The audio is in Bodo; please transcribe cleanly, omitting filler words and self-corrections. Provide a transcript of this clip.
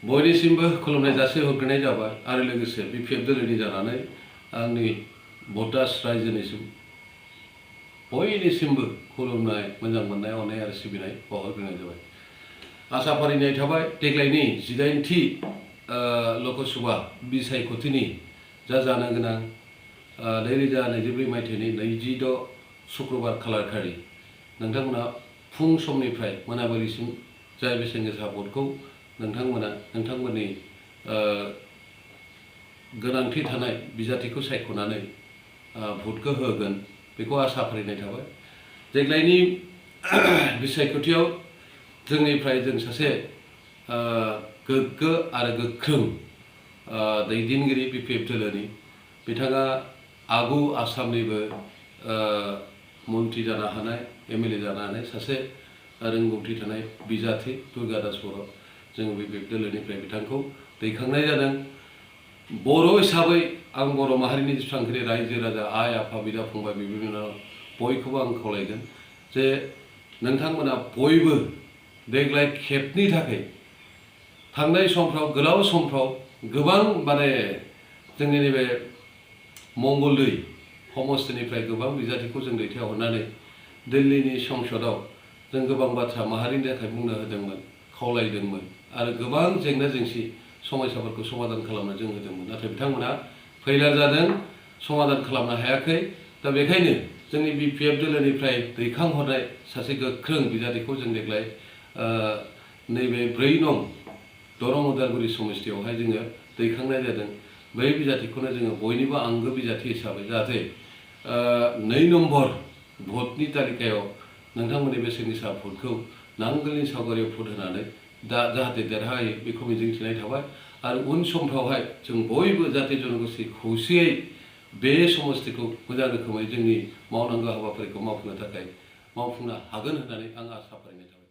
बयनिसिमबो खुलुमनाय जासि हरग्रोनाय जाबाय आरो लोगोसे बिपिएफ दोलोनि जानानै आंनि भटार्स रायजोनिसिम बयनिसिमबो खुलुमनाय मोजां मोननाय अननाय आरो सिबिनाय बावहरग्रोनाय जाबाय। आसा फारिनाय थाबाय देग्लायनि 18थि लकसभा बिसायख'थिनि जा जानो गोनां 2024 मायथाइनि 26 शुक्रबार खालारखालि नोंथांमोना फुं समनिफ्राय मोनाबिलिसिम जाय बेसेन गोसा भटखौ नोंथांमोननि गोनांथि थानाय बिजाथिखौ सायख'नानै भटखौ होगोन बेखौ आसा फारिनाय थाबाय। देग्लायनि बिसायख'थियाव जोंनिफ्राय जों सासे गोग्गो आरो गोख्रों दैदेनगिरि बिपिएफ दोलोनि बिथाङा आगु आसामनिबो मन्त्रि जानो हानाय एमएलए जानो हानाय सासे रोंगौथि थानाय बिजाथि दुर्गादास बर' जों बिपिएफ दोलोनिफ्राय बिथांखौ दैखांनाय जादों। बर' हिसाबै आं बर' माहारिनि जेसेबांखिनि रायजो राजा आइ आफा बिदा फंबाय बिब' बिनानाव बयखौबो आं खावलायगोन जे नोंथांमोना बयबो देग्लाय खेबनि थाखाय थांनाय समफ्राव गोलाव समफ्राव गोबां जोंनि नैबे मंगलदै समस्तिनिफ्राय गोबां बिजाथिखौ जों दैथायहरनानै दिल्लीनि संसदआव जों गोबां बाथ्रा माहारिनि थाखाय बुंनो होदोंमोन खावलायदोंमोन आरो गोबां जेंना जेंसि समस्याफोरखौ समाधान खालामनो जों होदोंमोन। नाथाय बिथांमोना फैलार जादों, समाधान खालामनो हायाखै। दा बेखायनो जोंनि बिपिएफ दोलोनिफ्राय दैखांहरनाय सासे गोख्रों बिजाथिखौ जों देग्लाय नैबे 4 नं दरं उदालगुरि समस्तियावहाय जोङो दैखांनाय जादों। बै बिजाथिखौनो जोङो बयनिबो आंगो बिजाथि हिसाबै जाहाथे 2 नम्बर भटनि तालिकायाव नोंथांमोननि बेसेन गोसा भटखौ नांगोलनि सावगारियाव भट होनानै जाहाथे देरहायो बेखौ मिजिंथिनाय थाबाय। आरो उन समफ्रावहाय जों बयबो जाहाथे जनगोष्ठी खौसेयै बे समस्तिखौ मोजां रोखोमै जोंनि मावनांगौ हाबाफारिखौ मावफुंनो हागोन होननानै आं आसा फारिनाय थाबाय।